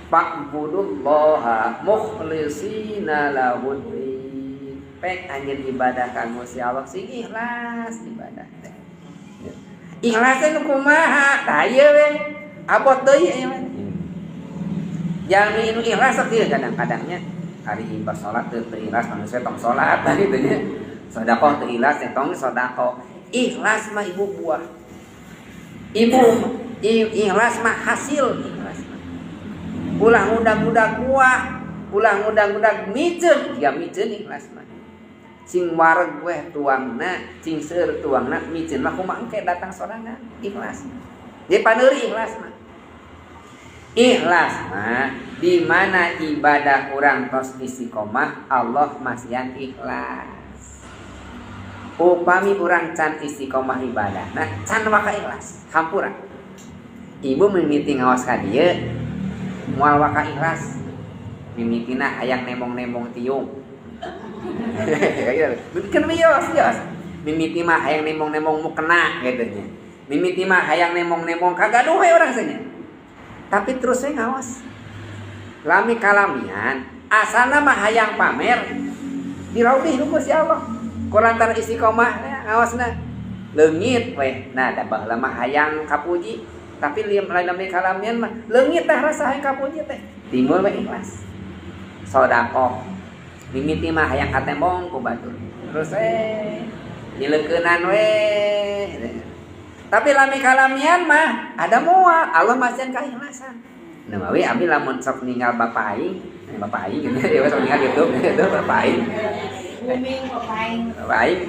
Fa'budullaha mukhlisina lahuddin. Pek anjeun ibadah ka Gusti Allah sing ikhlas ibadah teh. Ikhlas teh nu kumaha? Tah ieu we. Abot deui ieu mah. Jalmi nu ikhlas teh kadang-kadangnya hari ibadah salat teu ikhlas manusia tong salat gitu nya. Sedekah teu ikhlas teh tong sedekah. Ikhlas mah ibu buah. Ibu ikhlas mah hasil ikhlas mah. Ulah ngudag-ngudag buah, ulah ngudag-ngudag miceun, ya miceun ikhlas mah. Sing wareg weh tuangna, sing seueur tuangna miceun mah kumaha engke datang sorangan ikhlas. Jadi paneuri ikhlas mah. Ikhlas mah di mana ibadah urang tos istiqomah, Allah masihan ikhlas. Upami urang can istiqomah ibadah, nah can waka ikhlas, hampura. Ibu mimiti ngaos ka dieu moal waka ikhlas. Mimitina hayang nembong-nembong tiung. Kan wios wios. Mimiti mah hayang nembong-nembong mukena gitu nya. Mimiti mah hayang nembong-nembong kagaduh we urang nya. Tapi terus we ngaos. Lami kalamian asalna mah hayang pamer diraudih ku Gusti Allah. Kulantaran istiqomah ngaosna leungit we. Nah da baheula mah hayang kapuji, tapi lami kalamian mah leungit tah rasa hayang kapuji teh. Timbul we ikhlas. Sedekah. Mimiti mah hayang katembong ku batur. Terus we nyileukeunnan we. Tapi lami kalamian mah ada moal, Allah masihan keikhlasan. Nah, mawi abi lamun sok ninggal bapak aing, bapak aing gitu ya sok ninggal gitu, gitu bapak aing. Booming bapak aing. Bapak aing,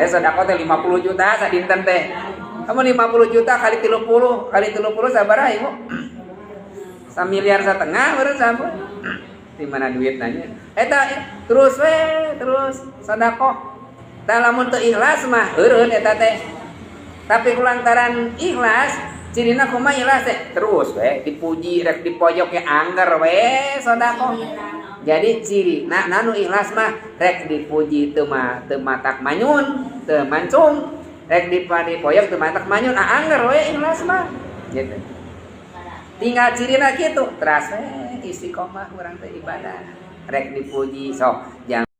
sedekah teh 50 juta sadinten teh. Kamu 50 juta kali 30, kali 30 sabaraha ibu? Samiliar setengah baru sampun. Di mana duit nanya? Eta terus we, terus sedekah. Tah lamun teu ikhlas mah eureun eta teh. Tapi kulantaran ikhlas, cirina kumaha ikhlas teh? Terus we dipuji rek dipojok ge angger we sedekah. Jadi ciri nah nanu ikhlas mah rek dipuji teu mah teu matak manyun, teu mancung, rek dipoyok teu matak manyun, ah angger we ikhlas mah. Gitu. Tinggal cirina kitu, teras we istiqomah urang teh ibadah. Rek dipuji sok jangan